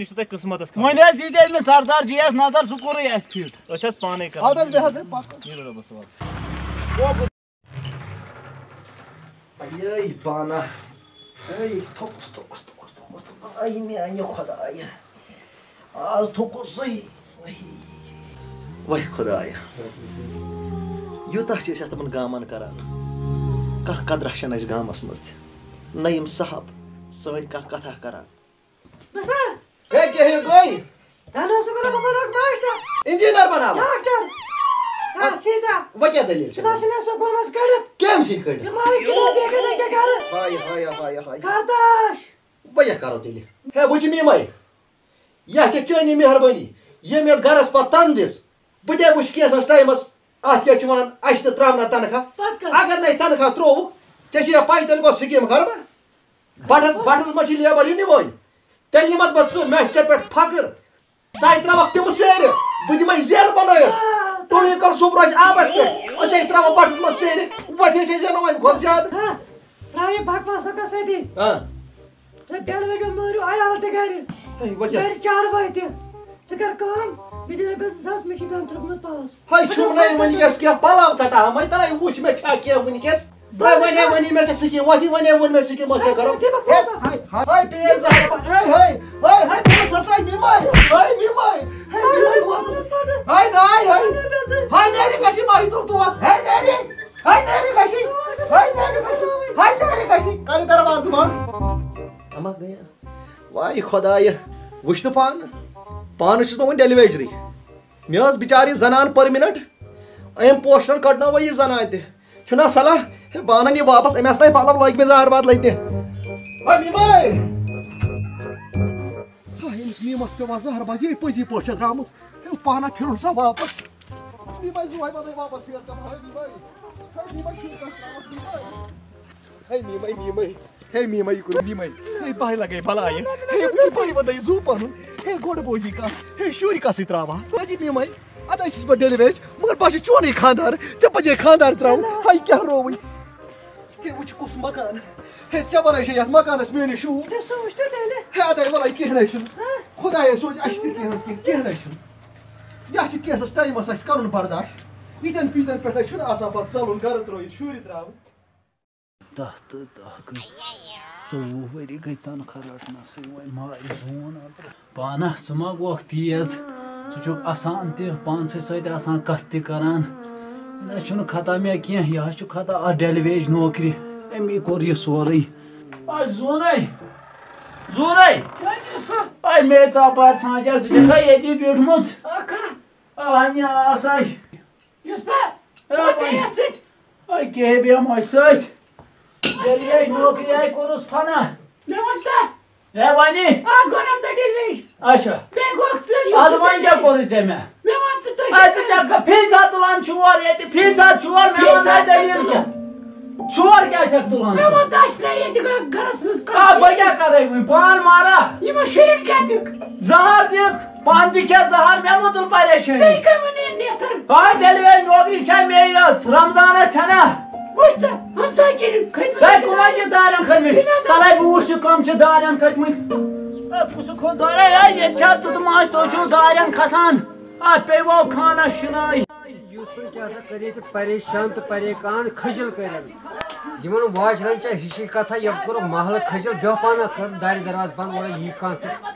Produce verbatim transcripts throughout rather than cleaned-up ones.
یہِ چھُ تۄہہِ قٕسمتَس خٲطرٕ۔ وۄنۍ حظ دیٖزِ أمِس سردار جی یَس نظر، سُہ کوٚرُے اَسہِ فِٹ۔ أسۍ چھِ حظ پانَے کران۔ اَدٕ حظ، بیٚہہ حظ، ہے، پَکھ۔ نیٖرِو رۄبَس حوالہٕ۔ اَیے بانہ، اَے تھوٚکُس، تھوٚکُس، تھوٚکُس، تھوٚکُس، تھوٚکُس، اَے میٛانہِ خۄدایہِ، آز تھوٚکُس صحیح۔ وَے خۄدایہِ، یوٗتاہ چھِ أسۍ اَتھ یِمَن گامَن کَران، کانٛہہ قدرا چھَنہٕ اَسہِ گامَس منٛز تہِ، نہ یِم صاحب سٲنۍ کانٛہہ کَتھا کَران۔ بس ہا۔ ہے، کیٛاہ ہے گوٚو؟ دَنٛد اوسُکھ وَنان بہٕ بَناوَکھ ماسٹر۔ انجینئر بناوَکھ؟ ڈاکٹر۔ ہا، اَدٕ سیٖزا۔ وۄنۍ کیٛاہ دٔلیٖل چھِ؟ ژٕ باسان اوسُکھ گۄڈٕ منٛز کٔڑِتھ۔ کٔمۍ سٕنٛدۍ کٔڑِتھ؟ تِم آیہِ کِتاب بیٚیہِ کَتہِ کیٛاہ کَرٕ؟ ہاے، ہاے، ہاے، ہاے۔ کرداش۔ وۄنۍ کیٛاہ کَرو تیٚلہِ؟ ہے، وٕچھ میٖمَے، یَتھ چھےٚ چٲنی مہربٲنی، ییٚمۍ یَتھ گَرَس پَتہٕ تَنہٕ دِژ۔ بہٕ تہِ وٕچھِ کینٛژھس ٹایمَس، اَتھ کیٛاہ چھِ وَنان، اَسہِ تہِ ترٛاونہ تنخواہ۔ پَتہٕ کَر؟ اگر نَے تنخواہ ترٛووُکھ، ژےٚ چھےٚ یا پَے تیٚلہِ گوٚو سِکیٖم خربہ۔ بَٹھَس، بَٹھَس منٛز چھِ لیبَر یہِ نِوٲنۍ۔ تیٚلہِ نِمَتھ بہٕ ژٕ، مےٚ چھِ ژےٚ پٮ۪ٹھ فخر۔ ژَے ترٛاوَکھ تِم سیرِ، بہٕ دِمَے زیرٕ بَنٲیِتھ۔ آ، تُہۍ یہِ کَر صُبح روزِ آبَس پٮ۪ٹھ، أسۍ ہے ترٛاوَو بَٹھَس منٛز سیرِ، وۄتھِ أسۍ ہے زینو اَمہِ کھۄتہٕ زیادٕ۔ ہا، ترٛاو یہِ بکواسا کَس سۭتی۔ آ۔ تُہۍ بیٚلویجو مٲرِو عیال تہِ گرِ۔ ہے، وۄنۍ کیٛاہ؟ گرِ چاروٲے تہِ۔ ژٕ کر کٲم، مےٚ دِ رۄپیَس زٕ ساس، مےٚ چھُ پیوان ترٛوومُت پاس۔ ہے، چھُم نَے وٕنکیٚس کینٛہہ پَلو ژَٹان، وۄنۍ تَلَے وٕچھ مےٚ چھا کینٛہہ وٕنکیٚس۔ ہے، وۄنۍ ہے وَنے مےٚ ژےٚ سِکیٖم، وۄنۍ وَنے وۄنۍ مےٚ سِکیٖم ٲس ہے کَرُن۔ دِ مےٚ پونٛسہٕ۔ ہے، ہے، ہے، پلیز، ہے، ہے، ہے، ہے، بہٕ کھسا نِمَے، ہے، نِمَے، ہے، نِمَے، بہٕ کھسا۔ ہے، ناے، ہے، ہے، نیرِ گژھِ ماہی تُل توس، ہے، نیرِ۔ ہاے نارِ گژھی، ہاے نارِ گژھی، ہاے نارِ گژھی۔ کر دروازٕ بند۔ اما گٔیا۔ واے خۄدایہِ، وٕچھ تہٕ پانہٕ۔ پانہٕ چھُس بہٕ وۄنۍ ڈیلیویجرٕے۔ مےٚ ٲس بِچارِ زنان پٔرمِننٹ۔ أمۍ پوسٹرن کڑنٲو وۄنۍ یہِ زنان تہِ۔ چھُنہ صلاح؟ ہے، بہٕ انن یہِ واپس، أمۍ آسہٕ نَے پلو لٲگۍ مٕتۍ زہر باد لٔتہِ۔ ہاے میٖماے۔ ہاے، أمِس میٖمس پیوٚو آز زہر باد، یہِ پٔزی پٲٹھۍ چھےٚ درٛامٕژ۔ ہے، پانہ پھِرُن سا واپس۔ بیٚیہِ بَنہِ زُوے پَتَے واپَس پھیر ژےٚ۔ ہے، بیٚیہِ بَنہِ۔ ہے، بیٚیہِ بَنہِ شُرۍ کَس ترٛاوَکھ، بیٚیہِ بَنہِ۔ ہے، میٖمَے، میٖمَے۔ ہے، میٖمَے، یہِ کوٚر میٖمَے۔ ہے، بَہہِ لَگَے بَلایہِ۔ ہے، وٕچھ، بَہہِ وَدَے زُو پَنُن۔ ہے، گۄڈٕ بوزی کَتھ۔ ہے، شُرۍ کَسٕے ترٛاوان۔ بوزی میٖمَے۔ اَدٕ أسۍ چھِس بہٕ ڈیلی ویج، مگر بہٕ ہا چھُس چونُے خانٛدار۔ ژےٚ پَزے خانٛدار ترٛاوُن۔ ہے، کیٛاہ رووٕے؟ ہے، وٕچھ کُس مکان۔ ہے، ژےٚ وَرٲے چھےٚ یَتھ مکانَس میٛٲنِس شوٗب۔ ژےٚ سوٗنٛچ تہٕ تیٚلہِ۔ ہے، اَدَے وَلَے کینٛہہ نَے چھُنہٕ۔ ہہ؟ خۄدایَے سوٗنٛچ اَسہِ تہِ کینٛہہ نَتہٕ کینٛہہ، کینٛہہ نَے چھُنہٕ۔ یَتھ چھُ کیسَس ٹایمَس اَسہِ کَرُن برداش۔ یِتھٮ۪ن پیٖتَن پٮ۪ٹھ حظ چھُنہٕ آسان پَتہٕ ژَلُن، گَرٕ ترٛٲوِتھ شُرۍ ترٛاوٕنۍ۔ دَہ تہٕ دَہ گٔے، ژوٚوُہ ؤری گٔے تَنخواہ رَٹنَسٕے، وۄنۍ مارِ زوٗن اَتھ۔ پانہ، ژٕ ما گوکھ تیز؟ ژٕ چھُکھ اَسان تہِ، پانسٕے سۭتۍ آسان کَتھ تہِ کَران۔ یہِ نہ چھُنہٕ خطا مےٚ کینٛہہ، یہِ حظ چھُ خطا اَتھ ڈیلی ویج نوکری۔ أمی کوٚر یہِ سورُے۔ آ، زوٗنَے، زوٗنَے۔ کیٛاہ چھُس بہٕ؟ آ، مے ژاو پَتہٕ ژھانٛجا، ژٕ چھَکھا ییٚتی بیٖٹھمٕژ؟ آ، کَر؟ آ، ہَنہِ آسَے۔ یُس بہٕ، اے، بہٕ وۄنۍ۔ بیٚیہِ یَتھ سۭتۍ۔ اے، کیٛاہ بیٚہمو أسۍ سۭتۍ؟ ڈیلی ویج نوکری آیہِ کوٚرُس فنا۔ مےٚ وَن تہٕ۔ ہے، وَنہِ۔ آ، گۄڈٕ اَن تہٕ ڈیلی ویج۔ اچھا۔ بیٚیہِ گوٚو اَکھ ژٕ یُس اَدٕ وۄنۍ کیٛاہ کوٚرُے ژےٚ مےٚ؟ مےٚ وَن تہٕ تُہۍ اے، کیٛاہ ژٕ کَران؟ کیٛاہ گٔ-، فیٖسا تُلان چھُ اورٕ ییٚتہِ؟ فیٖسا چھُ اورٕ؟ مےٚ وَن فیٖسا نہ تُلان۔ تیٚلہِ کیٛاہ؟ چھُ اورٕ کیٛاہ چھَکھ تُلان؟ مےٚ وَن تہٕ اَسہِ نہ ییٚتہِ گَ-، گَرَس منٛز آ، کانٛہہ۔ بہٕ کیٛاہ کَرَے وۄنۍ؟ پان مارا؟ یِمَن شُرٮ۪ن کیٛاہ دِکھ؟ زہر دِکھ، پانہٕ تہِ کھےٚ زہر، مےٚ مہ تُل پریشٲنی۔ تیٚلہِ کَمہِ وَنہِ نیتھر؟ ہاے، ڈیلی ویج نوکری چھےٚ مے یٲژ، رمضانس چھےٚ نا؟ وٕچھ تہٕ، ہمسایہِ کٔرِو خدمت۔ ہے، کٕمَن چھِ دارٮ۪ن کھٔتمٕتۍ؟ تَلَے بہٕ وٕچھٕ کٕم چھِ دارٮ۪ن کھٔتمٕتۍ۔ ہے، کُس کھوٚت دارے؟ ہے، ییٚتہِ چھا تُتہٕ ماچھ، تُہۍ چھِو دارٮ۪ن کھسان؟ اَتھ پیٚیہِ وو خانَس شِنٲے۔ یُس تُہۍ کیٛاہ سا کٔرِو تہٕ پریشان تہٕ پریکان کھٔجِل کٔرِتھ۔ یِمن واچرن چھےٚ ہِشی کتھا، یَتھ کوٚرُکھ محلہٕ کھٔجِل، بیٚہہ پانہ کٔر دارِ دروازٕ بنٛد، اورے یی کانٛہہ تہٕ۔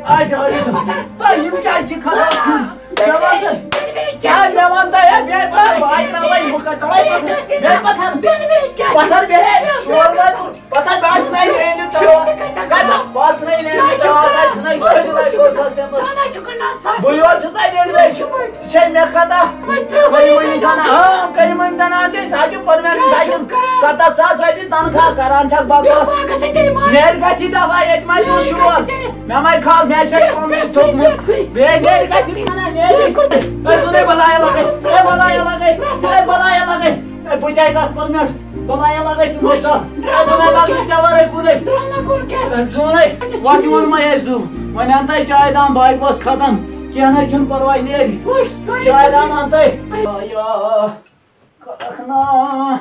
آ، جان، یہِ چھُ، تۄہہِ یِم کیٛازِ چھِ کھسان؟ مےٚ وَن تہٕ، کیٛاہ مےٚ وَن تۄہہِ، ہے، بیٚیہِ پَتہٕ بہٕ آیہِ ترٛاوَے مُکہ تَلَے پَتھر۔ بیٚیہِ پَتھر۔ پَتھر بیٚہے، شور واتُن۔ پتہ بس نہیں میٲنۍ تاس۔ کتھ بس نہیں میٲنۍ تاس، آسہِ نہٕ کٲنٛسہِ نہ کٲنٛسہِ آسہِ نہٕ۔ بہٕ یوت چھُس اَتہِ ڈیلی ویج۔ یہِ چھے مےٚ خطا۔ کٔرِو وۄنۍ زنان، ہاں، کٔرِو وۄنۍ زنان تہِ، أسۍ حظ چھِ پٔرمننٹ، أسۍ حظ چھِ ستتھ ساس رۄپیہِ تنخواہ کران چھکھ بکواس۔ نیرِ گژھی دفعہ ییٚتہِ ما دیُن شور۔ مےٚ ما کھال، مےٚ چھے پنُن ژوٚپمُت۔ بیٚیہِ نیرِ گژھی، نہ، نہ، نیرِ۔ أسۍ وَنَے بلایا لگے، ہے بلایا لگے، ہے بلایا لگے۔ ہے، بہٕ کیٛاہ گژھٕ پَتہٕ مےٚ؟ بہٕ لایا لگے ژٕ مےٚ چھُ۔ ہے، بہٕ نَے ڈرامہ لگے کوٚر ژےٚ وَرٲے کُنے۔ ڈرامہ کوٚر کیٛاہ؟ ہے، زوٗنَے، وۄتھ ووٚن مےٚ ہے زوٗ۔ وۄنۍ اَن تَے چاے دام، بایہِ گوٚژھ ختم۔ کینٛہہ نَے چھُنہٕ پَرواے، نیرِ۔ وٕچھ، تۄہہِ چاے دام اَن تَے۔ آیا، کَرَکھ نا،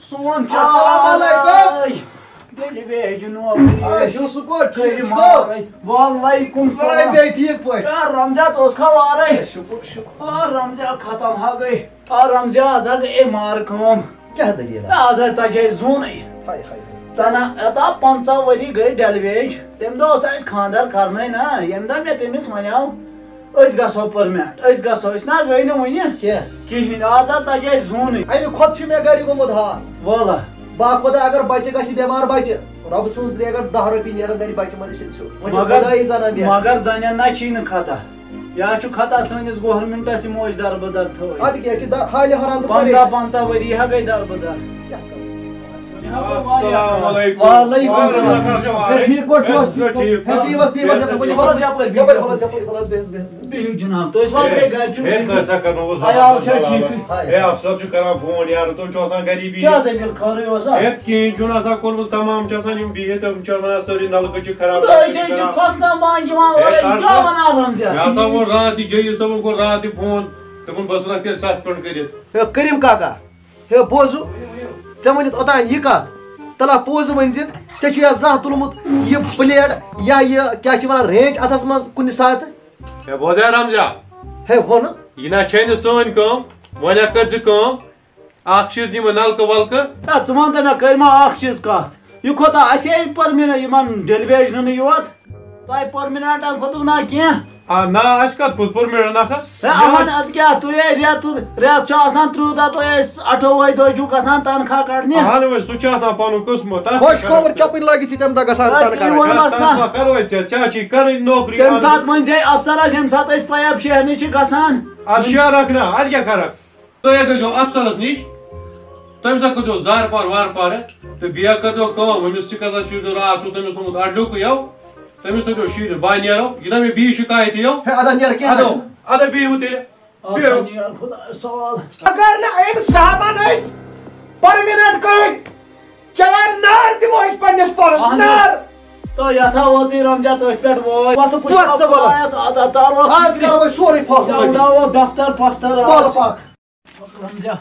سون السلام علیکم۔ چاے۔ تیٚلہِ ویج نوکری آ، ٲسۍ۔ چھُو سُہ پٲٹھۍ ٹھیٖک کٔرۍ چھُو؟ مارٕے۔ وعلیکم لڑٲے السلام۔ گٔے ٹھیٖک پٲٹھۍ؟ آ، رمضان، ژٕ اوسکھا وارَے؟ شُکُر، شُکُر۔ آ، رمضان، ختم ہا گٔے۔ آ، رمضان، آز ہا گٔے مار کٲم۔ کیٛاہ دٔلیٖل؟ آ، آز ہا ژَجے زوٗنٕے۔ ہاے، ہاے، ہاے۔ تَنہٕ اَتھ آ پنٛژاہ ؤری گٔے ڈیٚلویج۔ تَمہِ دۄہ اوس اَسہِ خانٛدر کَرنَے نا۔ ییٚمہِ دۄہ مےٚ تٔمِس وَنیٛاو، أسۍ گژھو پٔرمِننٹ، أسۍ گژھو، أسۍ نا گٔے نہٕ وُنہِ کیٛاہ؟ کِہیٖنۍ۔ آز ہا ژَجے زوٗنٕے۔ اَمہِ کھۄتہٕ چھُ مےٚ گرِ گوٚمُت ہار۔ وَلہٕ۔ با خۄدا، اگر بَچہٕ گژھِ بٮ۪مار بَچہٕ، رۄبہٕ سٕنٛز درٛے اگر دَہ رۄپیہِ نیرَن گرِ بَچہٕ مَرِ سیٚدِ سیوٚد۔ وۄنۍ چھُ مگر، خۄدایی زَنان دِوان۔ مگر زَنٮ۪ن نا چھی نہٕ خطا۔ یا چھُ خطا سٲنِس گورمنٹَس یِمو أسۍ دَربٕدَر تھٲوِتھ۔ اَدٕ کیٛاہ چھِ دَ-، حالہِ حرام تہٕ پنٛژاہ، پریشان۔ پنٛژاہ ؤری ہا گٔے دَربٕدَر۔ کیٛاہ کَرو؟ السلام علیکم۔ وعلیکم السلام۔ وعلیکم السلام۔ ہے، ٹھیٖک پٲٹھۍ چھِو حظ؟ ٹھیٖک پٲٹھۍ۔ ہے، بیٚہِو حظ، بیٚہِو حظ، یَپٲرۍ، یَپٲرۍ، یَپٲرۍ، یَپٲرۍ، یَپٲرۍ، یَپٲرۍ، بیٚہِو حظ، بیٚہِو حظ، بیٚہو حظ۔ بِہِو جِناب، تُہۍ ٲسِو حظ ہے، بیٚیہِ گَرِ چھُو ہے، ٹھیٖک؟ کٲنٛسہِ ہا کَرنووُس عیال چھا زَبردَس ٹھیٖک؟ علاج۔ ہے، اَفسَر چھُ کَران فون، یارٕ، تُہۍ چھِو آسان غریٖبی۔ کیٛاہ دٔلیٖل خٲرٕے اوسا؟ ہے، کِہیٖنۍ چھُنہٕ آسان کوٚرمُت، تَمام چھِ آسان یِم بِہِتھ، تِم چھِ وَنان سٲری نَلکہٕ چھِ خراب، تہٕ نَلکہٕ أسۍ چھِ ہے چھِ خراب۔ کھۄژناوان یِوان ہے، اورَے، کَر کیٛاہ سا؟ وَنان رمضان؟ مےٚ ہسا ووٚن راتھ تہِ جے ای صٲبُن، کوٚر راتھ تہِ فون، دوٚپُن، بہٕ ژھٕنَکھ تیٚلہِ سَسپینٛڈ کٔرِتھ۔ ہے، کریٖم کاکا، ہے بوزو، ژےٚ ؤنِتھ اوٚتام یہِ کَتھ، تَلہ پوٚز ؤنۍ زِ، ژےٚ چھُ یا زانٛہہ تُلمُت یہِ بلیڈ یا یہِ کیٛاہ چھِ وَنان رینچ اَتھَس منٛز کُنہِ ساتہٕ؟ ہے بوزیا رمزیا، ہے ووٚن۔ یہِ نہ چھے نہٕ سٲنۍ کٲم، وۄنۍ ہا کٔر ژٕ کٲم، اَکھ چیٖز یِمہٕ نَلکہٕ وَلکہٕ۔ ہے ژٕ وَن تہٕ مےٚ، کٔرۍ ما اَکھ چیٖز کَتھ؟ یہِ کوٗتاہ اَسہِ ہے پٔرمِنَنٹ یِمَن ڈیٚلویج نہٕ یوت۔ تۄہہِ پٔرمِننٹَن کھوٚتُکھ نا کینٛہہ؟ آ، نا، اَسہِ کَتھ کھوٚت پٔرمِننٹ نَکھٕ؟ ہے، اَہَن، اَدٕ کیٛاہ، تُہۍ ہے رٮ۪تھ، رٮ۪تھ چھُ آسان تٕرٛہ دۄہ، تُہۍ ٲسۍ اَٹھووَے دۄہ چھُو گژھان تَنخواہ کَڑنہِ۔ اَہَن وۄنۍ، سُہ چھُ آسان پَنُن قٕسمَت، تَتھ ہے، کیٛاہ خۄش خبر کَرو؟ چَپٕنۍ لٲگِتھ چھِ تَمہِ دۄہ گژھان ہے، تَنخواہ تی ووٚنمَس کَڑنہِ۔ نا۔ تَنخواہ کَرو أسۍ ژےٚ، ژےٚ ہا چھی کَرٕنۍ نوکری تَمہِ اَنٕنۍ۔ ساتہٕ ؤنۍ زِ اَفسَرَس، ییٚمہِ ساتہٕ أسۍ پایپ شیرنہِ چھِ گژھان۔ اَدٕ شیرَکھ نا، اَدٕ کیٛاہ کَرَکھ؟ تُہۍ ہے گٔژھۍزیو افسرس نِش، تٔمِس ہا کٔرۍزیو زارٕ پار وارٕ پارٕ، تہٕ بیٚیہِ ہا کٔرۍزیو کٲم، أمِس سِکَس ہا چھُ یُس راتھ چھُو تٔمِس تھوٚمُت اَڈٕ ڈُکُے یَو، تٔمِس تھٲیزیو شیٖرِتھ، بہٕ ہا نیرو، یہِ دَپہِ مےٚ بیٚیہِ شِکایتہِ یَو۔ ہے، اَدٕ ہا نیرٕ کینٛہہ اَدٕ، نہ چھُنہٕ۔ اَدٕ بیٚہِو تیٚلہِ، اَدٕ بِہِو۔ سا نیر خۄدایَس حوالہٕ۔ اگر نہٕ أمۍ صاحبَن أسۍ پٔرمِننٹ کٔرۍ، چلان نار دِمو أسۍ پنٛنِس پانَس، اَہَن حظ۔ نار۔ تہٕ یَتھ ہا وٲژٕے رمضان تٔتھۍ پٮ۪ٹھ وٲے۔ وۄتھ پُشپا وۄتھ ژٕ وَلہٕ۔ خۄدایَس عزت دار اوس۔ آز کَرو أسۍ سورُے فٲصلہٕ۔ ژےٚ وٕڈاوو دفتر پفتر آز۔ وَلہٕ پَکھ۔ رمضان۔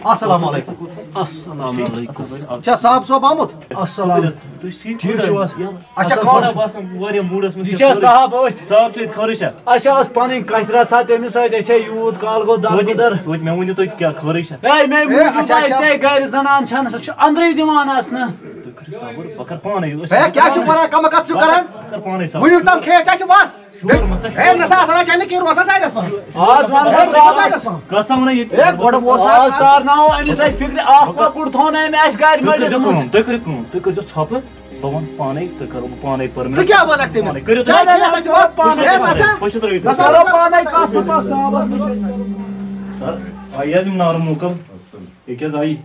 السلام علیکم۔ السلام علیکم۔ چھا صاحب صٲب آمُت؟ السلام۔ ٹھیٖک چھِو حظ؟ اچھا، اَصٕل خٲر۔ پٲٹھۍ۔ باسان واریاہ موٗڈَس منٛز یہِ کیٛاہ چھا صاحب أتھۍ؟ صاحب چھِ أتھۍ خٲرٕے چھا؟ اَسہِ ٲس پَنٕنۍ کَتھِ رَژھا تٔمِس سۭتۍ، أسۍ ہے یوٗت کال گوٚو توتہِ، دَربٕدَر۔ توتہِ مےٚ ؤنِو تُہۍ کیٛاہ خٲرٕے چھا؟ ہے، مےٚ ہے، موٗجوٗب اچھا، آسہِ اچھا۔ ہے گَرِ زَنان چھَنہٕ، سُہ چھُ أنٛدرٕے دِوان اَژنہٕ۔ تُہۍ کٔرِو صبر، بہٕ کَرٕ پانَے۔ ہے، کیٛاہ چھُ وَنان؟ کَمہٕ کَتھ چھُ کَران؟ بہٕ کَرٕ پانَے صبر۔ وٕنیُک تام کھیٚیَس اَسہِ مَس۔ شُکُر مَسا۔ ہے، نہ سا، اَتھ ہا چَلہِ نہٕ کِہیٖنۍ، روزٕ ہا سایڈَس منٛز۔ آز وَن ہے، روزٕ ہا سایڈَس منٛز۔ کَتھ سا وَنان یہِ؟ ہے، گۄڈٕ اوس اَز تارناوو أمِس اَسہِ فِکرِ، اَکھ کۄکُر تھوٚو نہٕ أمۍ اَسہِ گَرِ تُہۍ کٔرۍزیو مٲلِس کٲم، منٛز۔ تُہۍ کٔرِو کٲم، تُہۍ کٔرۍزیو ژھۄپہٕ، بہٕ وَنہٕ پانَے، تُہۍ کَرو بہٕ پانَے پٔرمِٹ۔ ژٕ کیٛاہ وَنَکھ تٔمِس؟ پانَے کٔرِو ژٕ تُہۍ۔ کیٛاہ وَنَکھ تٔمِس؟ پانَے، ہے، نہ سا۔ پٔشِتھ رٲوِو نہ تُہۍ۔ سا۔ کَرو پانَے کَتھ ژٕ پَکھ صاحبَس نِش۔ سَر، آ، یہِ حظ یِم نارٕ موکَل۔ یہِ کیٛاہ حظ آیہِ؟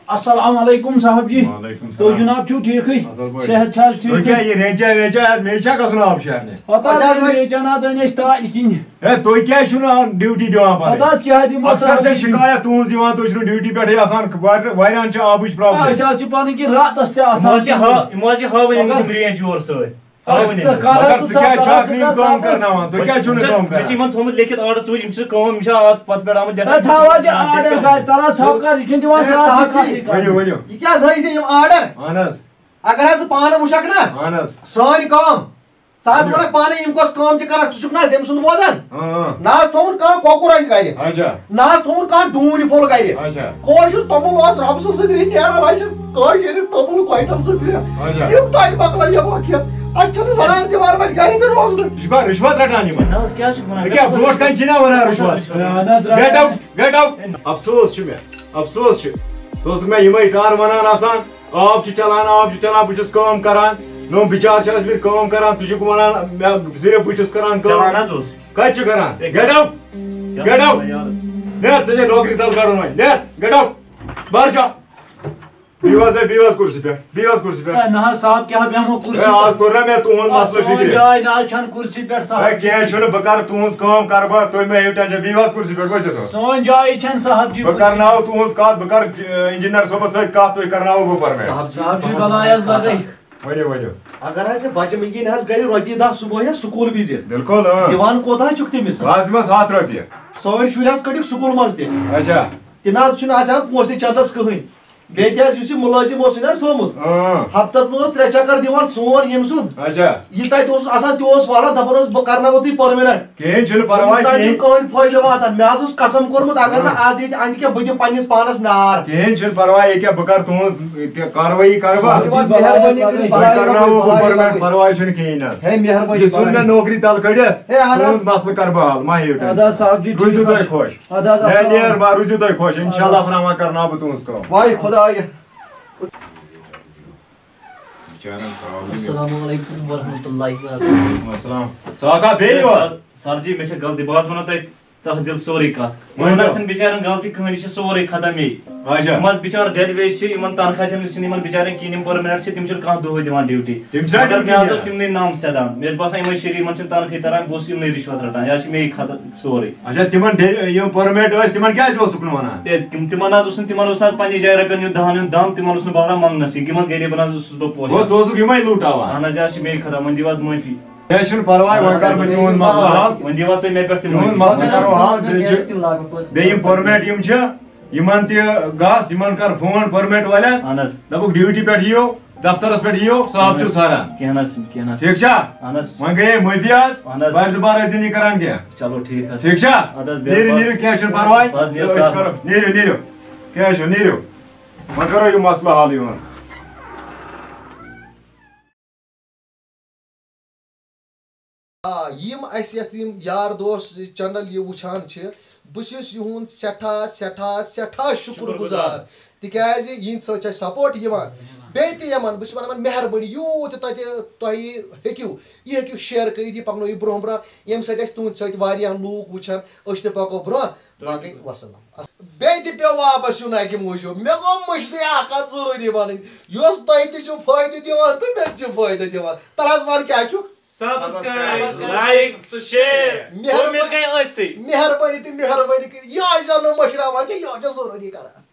السلام علیکم صاحب جی۔ وعلیکم تُہۍ السلام۔ جناب چھِو ٹھیٖکھٕے؟ اَصٕل پٲٹھۍ۔ صحت چھا حظ ٹھیٖک؟ تُہۍ کیٛاہ یہِ رینچا وینچا حظ؟ مےٚ چھا گژھُن آب شیرنہِ؟ پَتہٕ حظ، اَسہِ حظ ٲسۍ ریچھان حظ أنۍ أسۍ تالہِ کِنۍ۔ ہے، تُہۍ کیٛازِ چھِو نہٕ ڈیوٹی دِوان پَنٕنۍ؟ پَتہٕ حظ کیٛاہ دِمو اَکثر سَر چھِ أسۍ؟ شِکایت تُہٕنٛز یِوان، تُہۍ چھِو نہٕ ڈیوٹی پٮ۪ٹھٕے آسان، واریاہ، واریاہَن چھِ آبٕچ آ، پرابلم۔ أسۍ حظ چھِ پَنٕنۍ کِنۍ راتَس تہِ آسان۔ یِمو حظ چھِ ہا-، یِمو حظ چھِ ہاوٕنۍ أنمٕتۍ یِم رینچ یور سۭتۍ۔ ہاوٕنۍ أنۍ۔ تہٕ کَر مگر حظ ژٕ ژٕ کیٛازِ کَر چھَکھ نہٕ یِم کٲم کَرناوان؟ تُہۍ کیٛازِ چھِو نہٕ کٲم مےٚ چھِ کَران؟ یِمَن تھوٚمُت لیکھِتھ آرڈر، ژٕ وٕچھ، یِم چھِ کٲم، یِم چھِ اَتھ پَتہٕ پٮ۪ٹھ آمٕتۍ ہے، لیکھنہٕ۔ تھاو حظ یہِ آرڈر گَرِ، تَلہٕ حظ ژھاو کَر، یہِ چھُنہٕ دِوان ہے، صاحب صاحب جی۔ کَتھٕے کَرنہٕ۔ ؤنِو، ؤنِو۔ یہِ کیٛازِ ہٲیِو ژےٚ یِم آرڈر؟ اَہَن حظ۔ اگر حظ ژٕ پانہٕ وٕچھکھ نا، اَہَن حظ۔ سٲنۍ کٲم، ژٕ حظ ؤنِو۔ وَنکھ پانَے یِم کۄس کٲم چھِ کران، ژٕ چھُکھ نہ حظ أمۍ سُنٛد بوزان؟ اۭں، اۭں۔ نہ حظ تھوٚوُن کانٛہہ کۄکُر اَسہِ گرِ۔ اچھا۔ نہ حظ تھوٚوُن کانٛہہ ڈوٗنۍ پھوٚل گرِ۔ اچھا۔ کٲشُر توٚمُل اوس رۄبہٕ سٕنٛز سۭتۍ رِنۍ نیران، اَسہِ کٲشِر توٚمُل کویِنٹل زٕ ترٛےٚ۔ اچھا۔ تِم تۄہہِ مۄکلٲیِو وۄنۍ کھٮ۪تھ۔ اَسہِ چھَنہٕ زنان تہِ وارٕ وۄنۍ گرِ تہِ روزنٕے۔ یہِ چھُ کانٛہہ رِشوت رَٹان یِمَن؟ نہ حظ، کیٛاہ چھُکھ وَنان؟ یہِ کیٛاہ برونٛٹھ کَنہِ چھِنہ وَنان رِشوت؟ اہن حظ، Get out, get out۔ افسوس چھُ مےٚ، افسوس چھُ۔ ژٕ اوسُکھ مےٚ یِمَے ٹار وَنان آسان۔ آب چھُ چلان، آب چھُ چلان، بہٕ چھُس کٲم کران۔ نوٚم بِچار چھُ ٲسمٕتۍ کٲم کران، ژٕ چھُکھ وَنان مےٚ صرف بہٕ چھُس کران کٲم۔ چلان حظ اوس۔ کَتہِ چھُ کران؟ ہے، Get out! کیٛاہ Get out! وَنان یارٕ؟ نیرٕ، ژٕ دِ نوکری تَل کَڑُن وۄنۍ۔ نیرٕ، get out! بَر جا۔ بِہِو حظ، ہے، بِہِو حظ کُرسی پٮ۪ٹھ، بِہِو حظ کُرسی پٮ۪ٹھ۔ ہے، نہ حظ صاحب، کیٛاہ بیٚہمو کُرسی ہے، آز پٮ۪ٹھ؟ توٚر نا مےٚ تُہُنٛد آ، مسلہٕ سٲنۍ فِکرِ۔ جاے نہ حظ چھَنہٕ کُرسی پٮ۪ٹھ صاحب۔ ہے، کینٛہہ چھُنہٕ، بہٕ کَرٕ تُہٕنٛز کٲم کَرٕ بہٕ، تُہۍ مہ ہیٚیِو ٹٮ۪نشَن، بِہِو حظ کُرسی پٮ۪ٹھ، ؤتھِو تُہۍ۔ سٲنۍ جاے چھَنہٕ صاحب جی بہٕ کُرسی۔ کَرناوٕ تُہٕنٛز کَتھ، بہٕ کَرٕ، اِنجیٖنَر صٲبَس سۭتۍ کَتھ، تُہۍ کَرناوٕ بہٕ پٔرمِٹ۔ صاحب جی، صاحب جی، بَناو حظ لَگے۔ ؤنِو، ؤنِو۔ اگر حظ ژےٚ بچہٕ منٛگی نہ حظ گرِ رۄپیہِ دَہ صُبحٲے یا سکوٗل وِزِ، بِلکُل، اۭں۔ دِوان کوٗتاہ چھُکھ تٔمِس؟ بہٕ حظ دِمس ہَتھ رۄپیہِ۔ سٲنۍ شُرۍ حظ کٔڑِکھ سکوٗل منٛز تہِ۔ اچھا۔ تہِ نہ حظ چھُنہٕ آسان پونٛسہٕ تہِ چندس کٕہٕنۍ۔ بیٚیہِ تہِ حظ یُس یہِ مُلٲزِم اوس، یہِ نہ حظ تھوٚومُت، اۭں۔ ہفتس منٛز اوس ترٛےٚ چکر دِوان سون ییٚمہِ سُنٛد۔ اچھا۔ یہِ تتہِ اوس آسان، تہِ اوس والان، دپان اوس، "بہٕ کرناوو تُہۍ permanent۔" کِہیٖنۍ چھُنہٕ پرواے، تَتہِ چھُنہٕ کِہیٖنۍ۔ کٕہٕنۍ فٲیدٕ واتان۔ مےٚ حظ اوس قسم کوٚرمُت، اگر نہٕ آز ییٚتہِ اندِ کینٛہہ، بہٕ دِمہٕ پننِس پانس نار۔ کِہیٖنۍ چھُنہٕ پرواے، ییٚکیٛاہ بہٕ کرٕ تُہٕنٛز، ییٚکیٛاہ کاروٲیی کرٕ بہٕ۔ بہٕ کرناوو بہٕ permanent، پرواے چھُنہٕ کِہیٖنۍ حظ۔ ہے، مہربٲنی، یہِ ژھُن مےٚ نوکری تلہٕ کٔڑِتھ، ہے، اہن حظ۔ تُہُنٛد مسلہٕ کرٕ بہٕ حل، مہ ہیٚیِو tension۔ ادا صاحب جی، روٗزِو ٹھیٖک تُہۍ حظ۔ خۄش۔ ادا صاحب۔ ہے، نیر ما، روٗزِو تُہۍ خۄش، انشاءاللہ فراوان کرناو بہٕ تُہٕنٛز کٲم۔ واے خدایا۔ بِچارن problem۔ السلام علیکم ورحمۃ اللہ وبرکاتہ۔ وعلیکم السلام۔ ژٕ آکھا بیٚیہِ یور؟ سر، سر جی، مےٚ چھےٚ غلطی، بہٕ حظ وَنو تۄہہِ تَتھ دِل سورُے کَتھ۔ ؤنۍ یِمَن تو۔ حظ چھَنہٕ بِچارٮ۪ن غلطی کٕہٕنۍ، یہِ چھِ سورُے ختم یی۔ اچھا۔ یِم حظ بِچار گرِ ویج چھِ، یِمَن تنخواہ دِنہٕ چھِنہٕ یِمَن بِچارٮ۪ن کِہیٖنۍ، یِم permanent چھِ، تِم چھِنہٕ کانٛہہ دۄہَے دِوان duty۔ تِم چھا مگر duty مےٚ حظ دِوان؟ اوس یِمنٕے نَم سیدان، مےٚ ٲسۍ باسان یِمَے شیٖرِو، یِمَن چھِنہٕ تنخواہٕے تَران، بہٕ اوسُس یِمنٕے رِشوت رَٹان، یہِ حظ چھِ مے ختم سورُے۔ اچھا، تِمَن ڈے-، یِم permanent ٲسۍ، تِمَن کیٛازِ اوسُکھ نہٕ وَنان؟ ہے، تِم، تِمَن حظ اوس نہٕ، تِمَن اوس نہٕ حظ پنٛنہِ جایہِ رۄپیَن ہُنٛد دَہَن ہُنٛد دَم، تِمَن اوس نہٕ بہران منٛگنَسٕے، یِمَن غریٖبَن حظ اوسُس بہٕ پوشان۔ گوٚو، ژٕ اوسُکھ یِمَے لوٗٹاوان۔ اہن حظ، یہِ حظ چھِ مے ختم، وۄنۍ دِیِو حظ معٲفی۔ کینٛہہ چھُنہٕ پرواے، وۄنۍ کرٕ بہٕ تِہُنٛد مسلہٕ حل۔ وۄنۍ دِیِو حظ تُہۍ مےٚ پٮ۪ٹھ تہِ تِہُنٛد معٲفی۔ مسلہٕ کرو حل، بیٚیہِ چھِ، بیٚیہِ یِم permanent یِم چھِ، یِمن تہِ گژھ، یِمن کر phone permanent والٮ۪ن۔ اہن حظ۔ دَپُکھ duty پٮ۪ٹھ یِیِو، دفترس پٮ۪ٹھ یِیِو، صاحب چھُو ژھاران۔ کینٛہہ نہ حظ چھُنہٕ، کینٛہہ نہ حظ چھُنہٕ۔ ٹھیٖک چھا؟ اہن حظ۔ وۄنۍ گٔیے معٲفی حظ، اہن حظ۔ بارِ دُبارٕ ٲسۍ زِ نہٕ یہِ کران کینٛہہ۔ چلو ٹھیٖک حظ چھُ۔ ٹھیٖک چھا؟ اَدٕ حظ، بیٚہہ نیٖرِو، پَتہٕ۔ نیٖرِو، کینٛہہ چھُنہٕ پرواے۔ بَس، نیٖرِو أسۍ سَر۔ کرو، نیٖرِو، نیٖرِو۔ کینٛہہ چھُنہٕ، نیٖرِو۔ وۄنۍ کرو یہِ مسلہٕ حل یِمن۔ آ، یِم اَسہِ یَتھ یِم یار دوس channel یہِ وٕچھان چھِ، بہٕ چھُس یِہُنٛد سٮ۪ٹھاہ، سٮ۪ٹھاہ، سٮ۪ٹھاہ شُکُر شُکُر گُزار۔ گُزار۔ تِکیٛازِ یِہِنٛدِ سۭتۍ چھِ اَسہِ support یِوان۔ بیٚیہِ تہِ یِمَن، بہٕ چھُس وَنان یِمَن مہربٲنی، یوٗت تہِ تۄہہِ، تۄہہِ ہیٚکِو، یہِ ہیٚکِو share کٔرِتھ، یہِ پَکنٲیِو برٛونٛہہ برٛونٛہہ، ییٚمہِ سۭتۍ اَسہِ تُہٕنٛدِ سۭتۍ واریاہ لوٗکھ وٕچھَن، أسۍ تہِ پَکو برٛونٛہہ۔ باقٕے وَسَلام۔ بیٚیہِ تہِ پیوٚو واپس یُن اَکہِ موٗجوٗب۔ مےٚ گوٚو مٔشدٕے اَکھ کَتھ ضروٗری وَنٕنۍ، یۄس تۄہہِ تہِ چھُو فٲیدٕ دِوان تہٕ مےٚ تہِ چھُ فٲیدٕ دِوان۔ تَلہٕ حظ وَن کیٛاہ چھُکھ؟ Subscribe، like تہٕ share۔ مہربٲنی، کوٚر مےٚ گٔے أسۍ تہِ۔ مہربٲنی تہٕ مہربٲنی کٔرِتھ یہِ ٲسۍزیو نہٕ مٔشراوان کینٛہہ، یہِ ٲسۍزیو ضروٗری کران۔